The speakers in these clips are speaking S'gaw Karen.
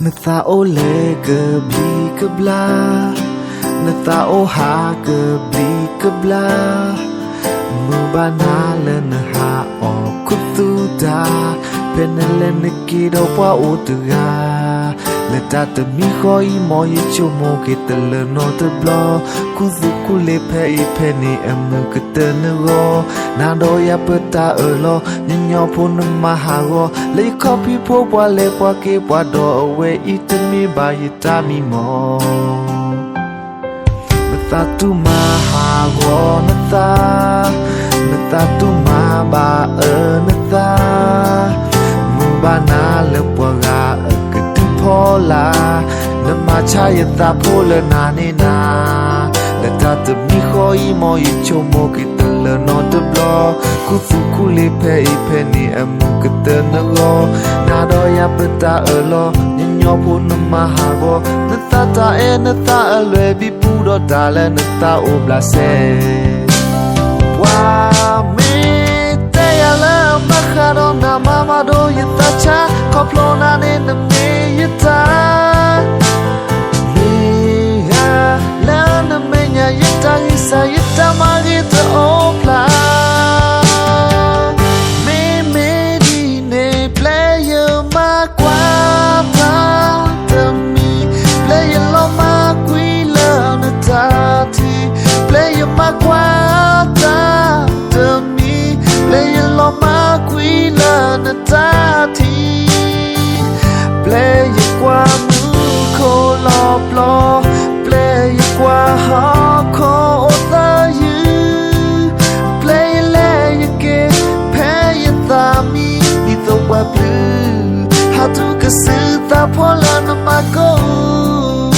နသးအိၣ်လဲၤကဘျံးကဘျၣ်, နသးအိၣ်ဟးကဘျံးကဘျၣ်, မုၢ်ဘၣ်နၤလၢနဟးအီၣ်ခူသူၣ်တၢ်, ဖဲနလဲၤနက့ၤဒီးပှၤအိၣ်တဂၤ, လၢတၢ်တမံၤဃီအံၤ မ်ယဆိကမိၣ်က့ၤတလၢနီတဘျီ, ခူသူၣ်ခူလ့ၤဖဲအံၤဖဲန့ၣ် အမုာ်ကတၢၢ်နဂီၢ်, နၤဒီးယၤပတၢ်အၢၣ်လီၤ ညီညီဖိနမၤဟးဂီၤ, လၢယခီဖံးဖိပှၤလဲၤပှၤက့ၤပှၤဒီးအဝဲအံၤတမ့ၢ်ဘၣ်ယတၢ်မံမီၢ် နသးတူၢ်မၤဟးဂီၤနသး, နသးတူၢ်မၤဘၣ်အၢနသး, မုၢ်ဘၣ်နၤလၢပှၤဂၤအကဒုးဖီလာ်, နမၤဆါယသးဖိလၢနၤန့ၣ်နၤ, လၢတၢ်တမံၤဃီအံၤ မ်ယဆိကမိၣ်က့ၤတလၢနီတဘျီ, ခူသူၣ်ခူလ့ၤဖဲအံၤဖဲန့ၣ် အမုာ်ကတၢၢ်နဂီၢ်, နၤဒီးယၤပတၢ်အၢၣ်လီၤ ညီညီဖိနမၤဟးဂီၤ, နသးတၢ်အဲၣ်နသးအလွဲၢ်ဘံဘူဒီးတၢ်လၢနသးအိၣ်ဘျးစဲ ပှၤမ့ၢ်တဲယၤလၢမၤဃးဒီးနၤမၤဘၣ်ဒိယသးဆါ, ခီဖျိနၤန့ၣ်နမ့ၢ်ယတၢ် မ့ၢ်ယၤလၢနမဲာ်ညါ ယတၢ်ဂံၢ်စၢ်ယတၢ်မၤဂ့ၤတအိၣ်ဖျါ, မ့မ့ၢ်ဒ်န့ၣ် ပျဲယမၤကွၢ်တၢ်တမံၤ, ပျဲယလီၤမၢ်ကွံာ်လၢနတၢ်ထံၣ်, ပျဲယမၤကွၢ်တၢ်တမံၤ, ပျဲယလီၤမၢ်ကွံာ်လၢနတၢ်ထံၣ် ပျဲယကွၢ်မူခိၣ်လီၤပျီ, ပျဲယကွၢ်ဟီၣ်ခိၣ်အိၣ်သယုၢ်, ပျဲယလဲၤယက့ၤ ဖဲယသးမံ ဒ်သိးပှၤပျုၤ ဟးထူကစုသးဖိလၢနမၤကိၣ်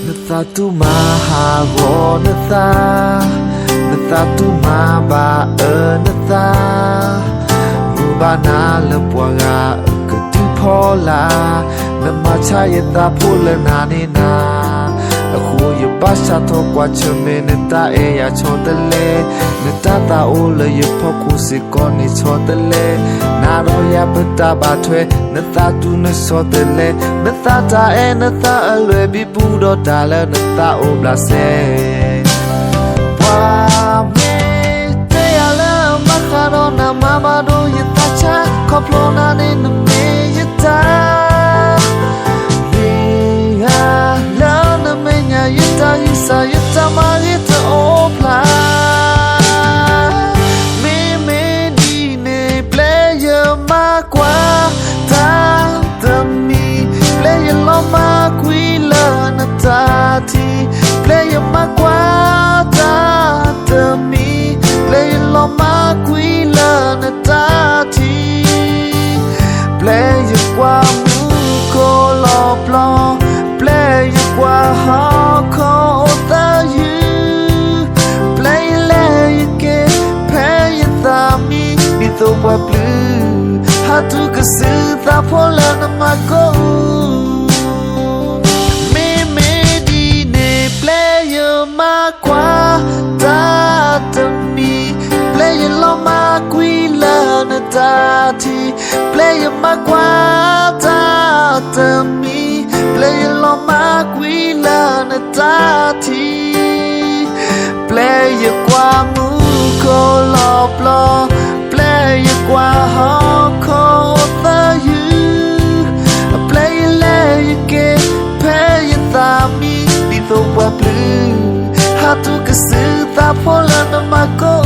နသးတူၢ်မၤဟးဂီၤနသး, နသးတူၢ်မၤဘၣ်အၢနသး, မုၢ်ဘၣ်နၤလၢပှၤဂၤအကဒုးဖီလာ်, နမၤဆါယသးဖိလၢနၤန့ၣ်နၤ, အဃိယဘၣ်စးထီၣ်ကွၢ်ဆၢၣ်မဲာ်နတၢ်အဲၣ်ယၤဆီတလဲ, နတၢ်သးအိၣ်လၢယဖီခိၣ်စ့ၢ်ကီးန့ၣ်ဆီတလဲ, နၤဒီးယၤပတၢ်ဘၣ်ထွဲ နသးတူၢ်နဆီတလဲ, နသးတၢ်အဲၣ်နသးအလွဲၢ်ဘံဘူဒီးတၢ်လၢနသးအိၣ်ဘျးစဲ ပှၤမ့ၢ်တဲယၤလၢမၤဃးဒီးနၤမၤဘၣ်ဒိယသးဆါ, ခီဖျိနၤန့ၣ်နမ့ၢ်ယတၢ် မ့ၢ်ယၤလၢနမဲာ်ညါ ယတၢ်ဂံၢ်စၢ်ယတၢ်မၤဂ့ၤတအိၣ်ဖျါ မ့မ့ၢ်ဒ်န့ၣ် ပျဲယမၤကွၢ်တၢ်တမံၤ, ပျဲယလီၤမၢ်ကွံာ်လၢနတၢ်ထံၣ်, ပျဲယမၤကွၢ်တၢ်တမံၤ, ပျဲယလီၤမၢ်ကွံာ်လၢနတၢ်ထံၣ် ပျဲယကွၢ်မူခိၣ်လီၤပျီ, ပျဲယကွၢ်ဟီၣ်ခိၣ်အိၣ်သယုၢ်, ပျဲယလဲၤယက့ၤ ဖဲယသးမံ ဒ်သိးပှၤပျုၤ ဟးထူကစုသးဖိလၢနမၤကိၣ် မ့မ့ၢ်ဒ်န့ၣ် ပျဲယမၤကွၢ်တၢ်တမံၤ, ပျဲယလီၤမၢ်ကွံာ်လၢနတၢ်ထံၣ်, ပျဲယမၤကွၢ်တၢ်တမံၤ, ပျဲယလီၤမၢ်ကွံာ်လၢနတၢ်ထံၣ် ပျဲယကွၢ်မူခိၣ်လီၤပျီ, ပျဲယကွၢ်ဟီၣ်ခိၣ်အိၣ်သယုၢ်, ပျဲယလဲၤယက့ၤ ဖဲယသးမံ ဒ်သိးပှၤပျုၤ ဟးထူကစုသးဖိလၢနမၤကိၣ်